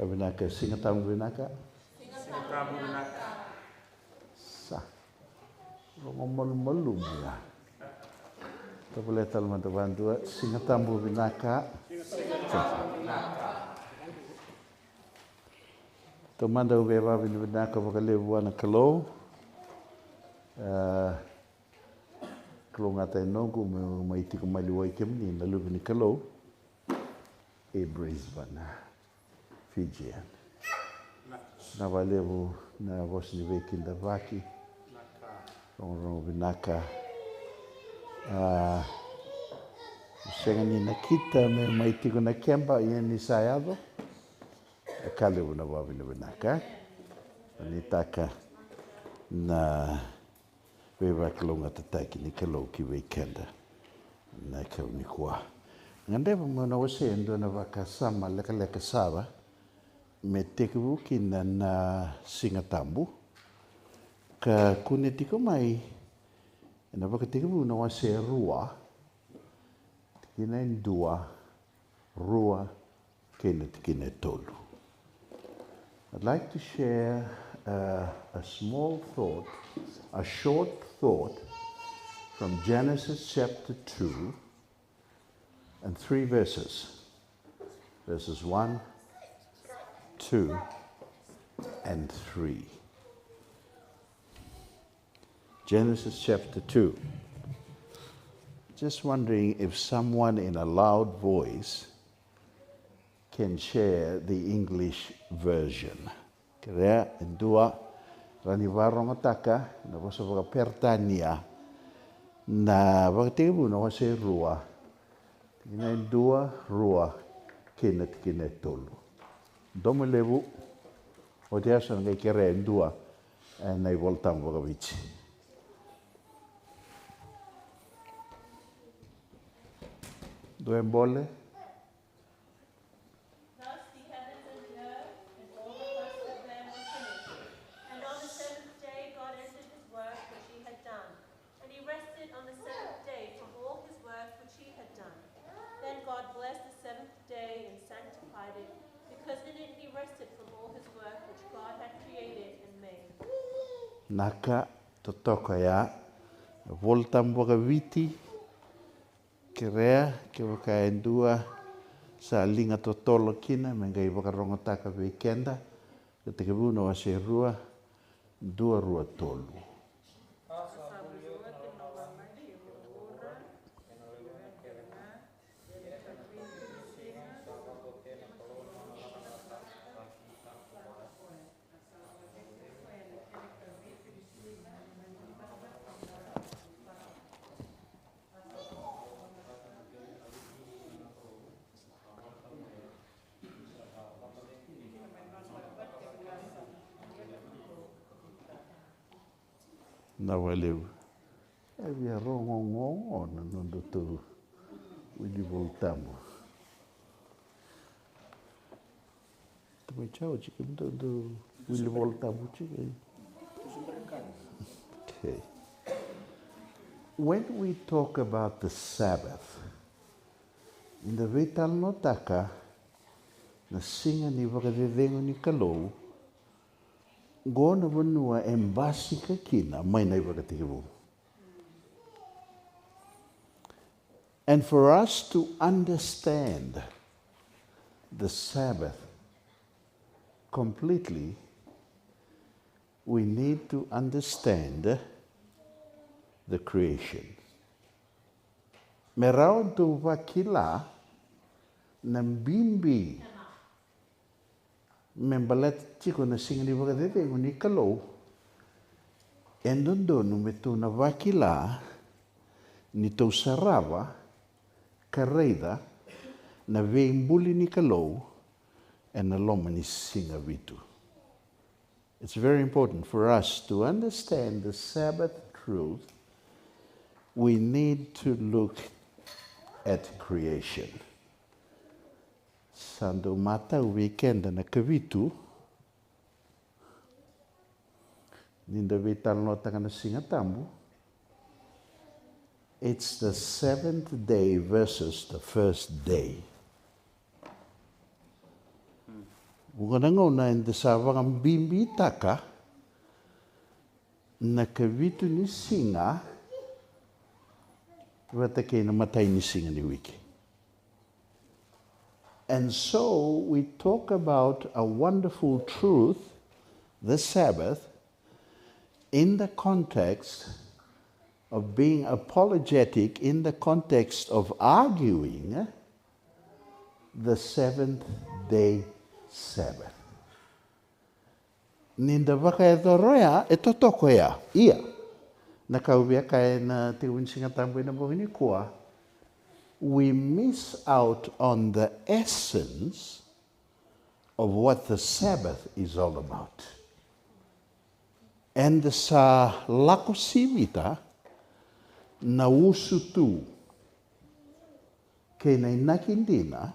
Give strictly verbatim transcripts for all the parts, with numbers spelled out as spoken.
Vinaka, Siga Tabu vinaka. Sa rogo malumalumu ya. Tovolea tale mada vadua, Siga Tabu vinaka. Taumada au via vakavinavinaka vakalevu vua na Kalou. E, kalougata e noqu meu mai tiko maliwai kemuni na luve ni Kalou e Brisbane, Fijian. Na vakalevu na vosa ni veikidavaki. Rogorogo vinaka. A, sega ni nakita me mai tiko na keba, ia ni sa yaco. E ka levu na vakavinavinaka. Ni taka na veivakalougatataki ni Kalou ki vei keda na kau nikua. Gadreva meu na wasea e dua na vakasama lekaleka sara me tekivu kina na Siga Tabu, ka kune tiko mai ena Vakatekivu na wase rua, tikina e dua, rua, kei na tikina e tolu. I'd like to share, uh, a small thought, a short thought from Genesis chapter two and three verses. Verses one, two, and three. Genesis chapter two. Just wondering if someone in a loud voice can share the English version. Kerea e dua rawa ni vakarogotaka na vosa vakaperitania na Vakatekivu na wase rua, tikina e dua, rua, kei na tikina e tolu. Domo levu. Oti ya sa na qai kerea e dua ena iVolatabu vakaViti. Dua e bole. Thus the heavens and the earth and all the hosts of them were finished. And on the seventh day God ended his work which he had done. And he rested on the seventh day from all his work which he had done. Then God blessed the seventh day and sanctified it, because in it he rested from all his work which God had created and made. Naka, totoka ya. Volatabu vakaViti. Kerea kevaka e dua sa liga totolo kina me qai vakarogotaka vei keda. Vakatekivu na wase rua, dua, rua, tolu. Na vakalevu. E via rogogo na nodatou wili Volatabu. Tamai Jao, tiko kemudou dou wili Volatabu tiko. Okay. When we talk about the Sabbath, ni da veitalanoataka na siga ni vakacecegu ni Kalou, qo na vanua e basika kina mai na iVakatekivu. And for us to understand the Sabbath completely, we need to understand the creation. Me rawa tou vakila na bibi me baleta tiko na siga ni vakacecegu ni Kalou, e dodonu me tou na vakila ni tou sarava ka raica na veibuli ni Kalou ena loma ni siga vitu. It's very important for us to understand the Sabbath truth. We need to look at creation. Sa dau matau vei keda na kavitu ni da veitalanoataka na Siga Tabu. It's the seventh day versus the first day. Vuqa na gauna eda sa vakabibitaka na kavitu ni siga vata kei na matai ni siga ni wiki. And so we talk about a wonderful truth, the Sabbath, in the context of being apologetic, in the context of arguing the seventh day Sabbath. Ni da vakayacora oya, e totoko oya. Ia, na ka au via kaya ena tekivu ni Siga Tabu ena bogi nikua, we miss out on the essence of what the Sabbath is all about. Eda sa lako sivita na usutu kei na inaki dina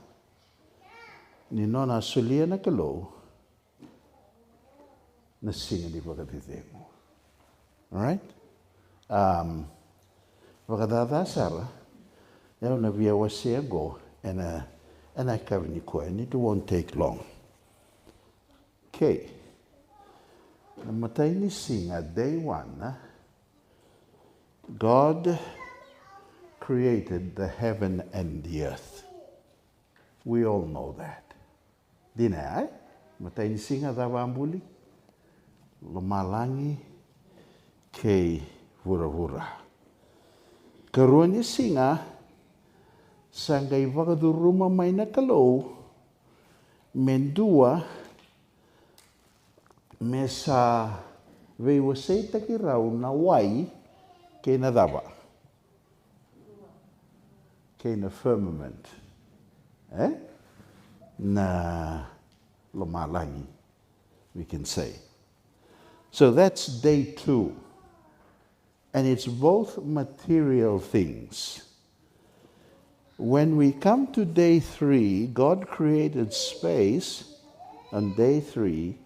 ni nona solia na Kalou na siga ni vakacecegu. Alright? Um, vakacaca sara, au na via wasea qo ena, ena yakavi nikua, and it won't take long. Okay. Na matai ni siga, day one, God created the heaven and the earth. We all know that. Dina ya, e? Matai ni siga cava a buli? Lomalagi kei vuravura. Karua ni siga, sa qai vakacuruma mai na Kalou me dua me sa veiwaseitaki rau na wai kei na cava? Kei na firmament. E? Na lomalagi, we can say. So that's day two. And it's both material things. When we come to day three, God created space on day three,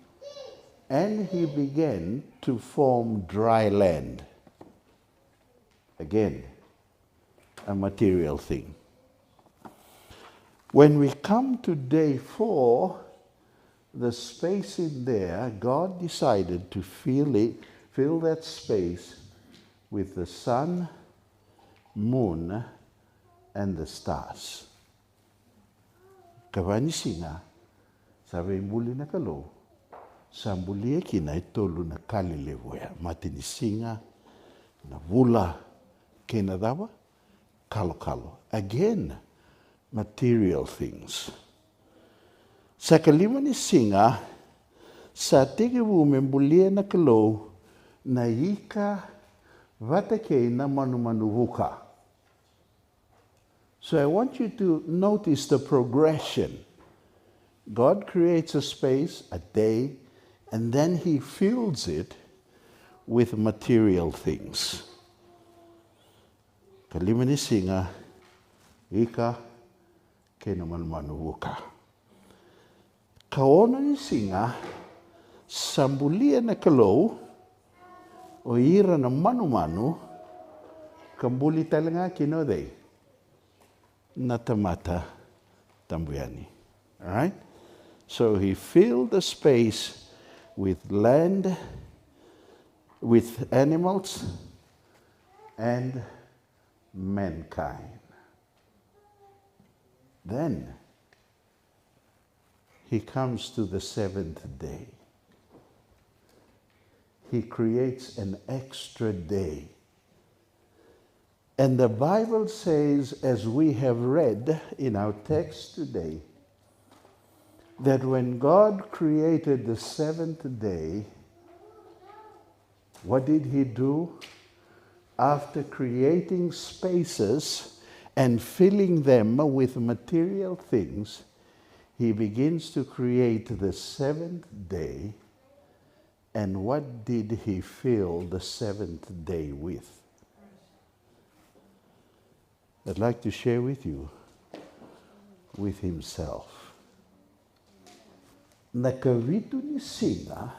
and he began to form dry land. Again, a material thing. When we come to day four, the space in there, God decided to fill it, fill that space with the sun, moon, and the stars. Kava ni siga, sa veibuli na Kalou, sa bulia kina e tolu na ka lelevu oya, mate ni siga, na vula, kei na cava? Kalokalo. Again, material things. Sa kalima ni siga, sa tekivu me bulia na Kalou na ika vata kei na manumanu vuka. So I want you to notice the progression. God creates a space, a day, and then he fills it with material things. Kalima ni siga, ika, kei na manumanu vuka. Ka ono ni siga, sa bulia na Kalou o ira na manumanu, ka buli tale ga kina o cei? Na tamata tabu yani. Alright? So he filled the space with land, with animals, and mankind. Then he comes to the seventh day. He creates an extra day. And the Bible says, as we have read in our text today, that when God created the seventh day, what did he do? After creating spaces and filling them with material things, he begins to create the seventh day. And what did he fill the seventh day with? I'd like to share with you, with himself. Na kavitu ni siga,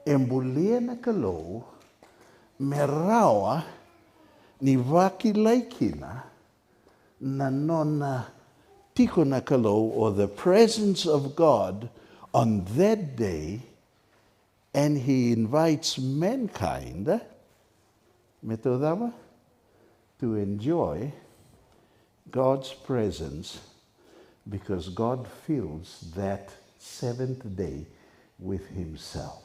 e bulia na Kalou me rawa ni vakilai kina na nona tiko na Kalou, or the presence of God on that day, and he invites mankind, me tou cava? To enjoy God's presence, because God fills that seventh day with himself.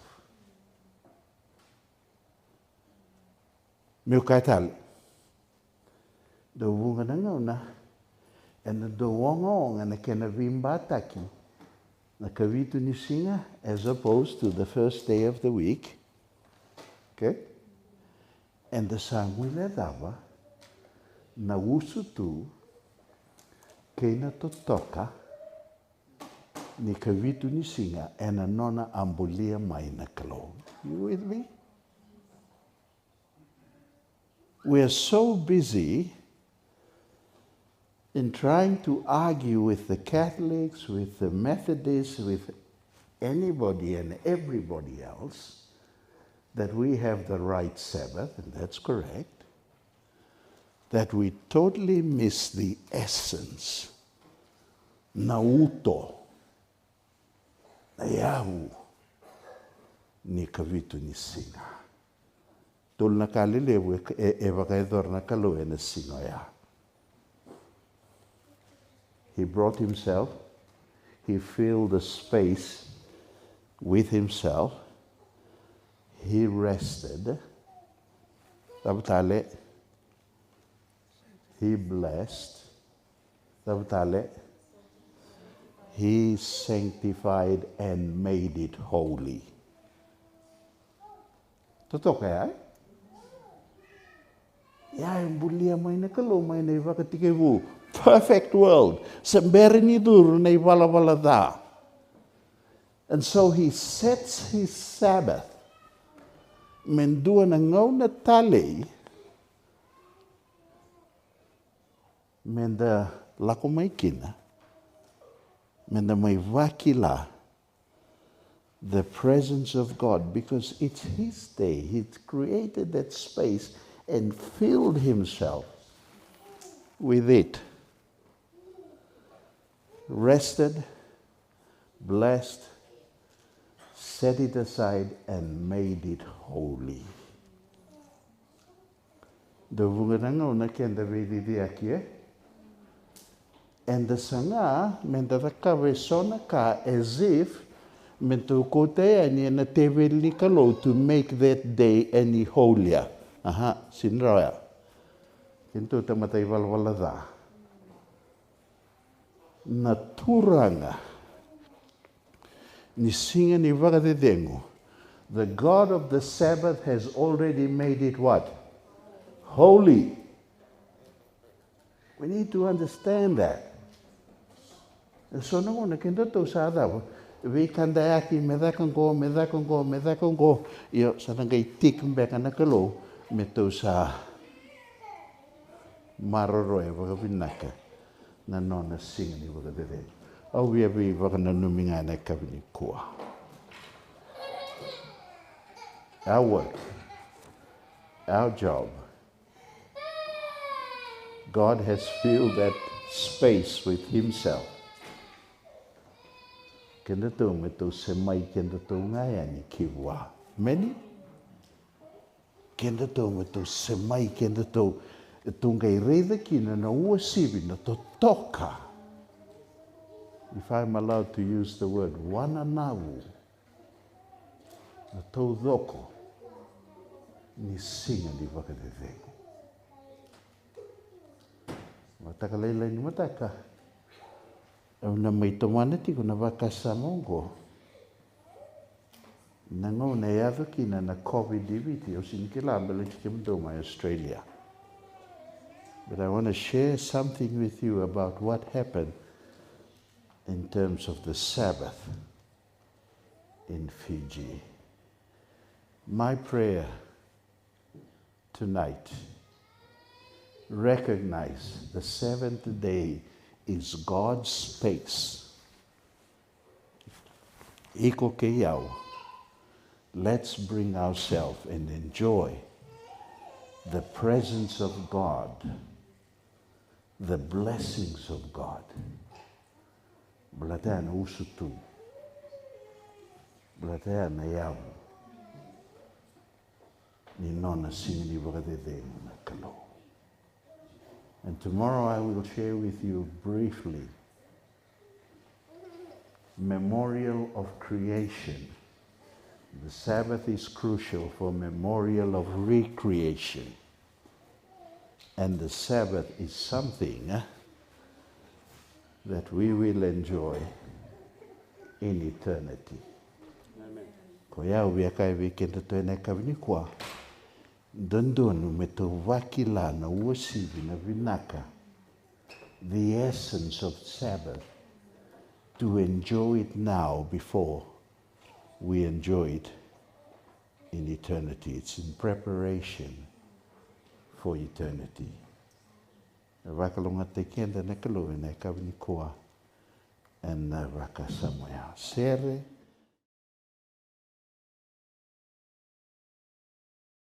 Meu kaya tale, dau vuqa na gauna ena dau ogaoga na kena veibataki na kavitu ni siga as opposed to the first day of the week. Okay? Eda sa guilecava na usutu kei na totoka ni kavitu ni siga ena nona a bulia mai na Kalou. You with me? We are so busy in trying to argue with the Catholics, with the Methodists, with anybody and everybody else, that we have the right Sabbath, and that's correct, that we totally miss the essence, na uto, na yavu ni kavitu ni siga. Tolu na ka lelevu e, e, e vakayacora na Kalou ena siga oya. He brought himself, he filled the space with himself, he rested, cava tale? He blessed, cava tale? He sanctified and made it holy. Totoka ya, e? Ya e bulia mai na Kalou mai na ivakatekivu. Perfect world. Se bera ni curu na ivalavala ca. And so he sets his Sabbath. Me dua na gauna talei me da lako mai kina, me da mai vakila the presence of God, because it's his day. He created that space and filled himself with it. Rested, blessed, set it aside and made it holy. Dau vuqa na gauna keda veiciciyaki, e? Eda saga me da cakava eso na ka as if me tou kauta yani ena teveli ni Kalou to make that day any holier. Aha, sega ni rawa ya. Keitou tamata ivalavala ca. Na Turaga ni siga ni vakacecegu, the God of the Sabbath has already made it what? Holy. We need to understand that. E so na gauna kedatou sa cava, veikadayaki me caka qo, me caka qo, me caka qo. Io, sa na qai tiki beka na Kalou me tou sa maroroya vakavinaka na nona siga ni vakacecegu. Au via veivakananumi ga ena yakavi nikua. Our work, our job, God has filled that space with himself. Kedatou me tou semai kedatou ga yani ki vua. Meni? Kedatou me tou semai kedatou, tou qai raica kina na uasivi, na totoka. If I'm allowed to use the word, wananavu, na taucoko ni siga ni vakacecegu. Mataka lailai ni mataka, au na mai tomana tiko na vakasama oqo. Na gauna e yaco kina na COVID i Viti, au sega ni kila baleti kemudou mai Australia. But I want to share something with you about what happened in terms of the Sabbath in Fiji. My prayer tonight, recognize the seventh day is God's space. Iko kei au, let's bring ourselves and enjoy the presence of God, the blessings of God. Baleta ya na usutu Baleta ya na yavu ni nona siga ni vakacecegu na Kalou. And tomorrow I will share with you briefly memorial of creation. The Sabbath is crucial for memorial of recreation. And the Sabbath is something, eh, that we will enjoy in eternity. Koya au via kaya vei kedatou ena yakavi nikua, dodonu me tou vakila na uasivi, na vinaka, the essence of Sabbath, to enjoy it now before we enjoy it in eternity. It's in preparation for eternity. E vakalougatataki keda na Kalou ena yakavi nikua ena vakasama ya. Sere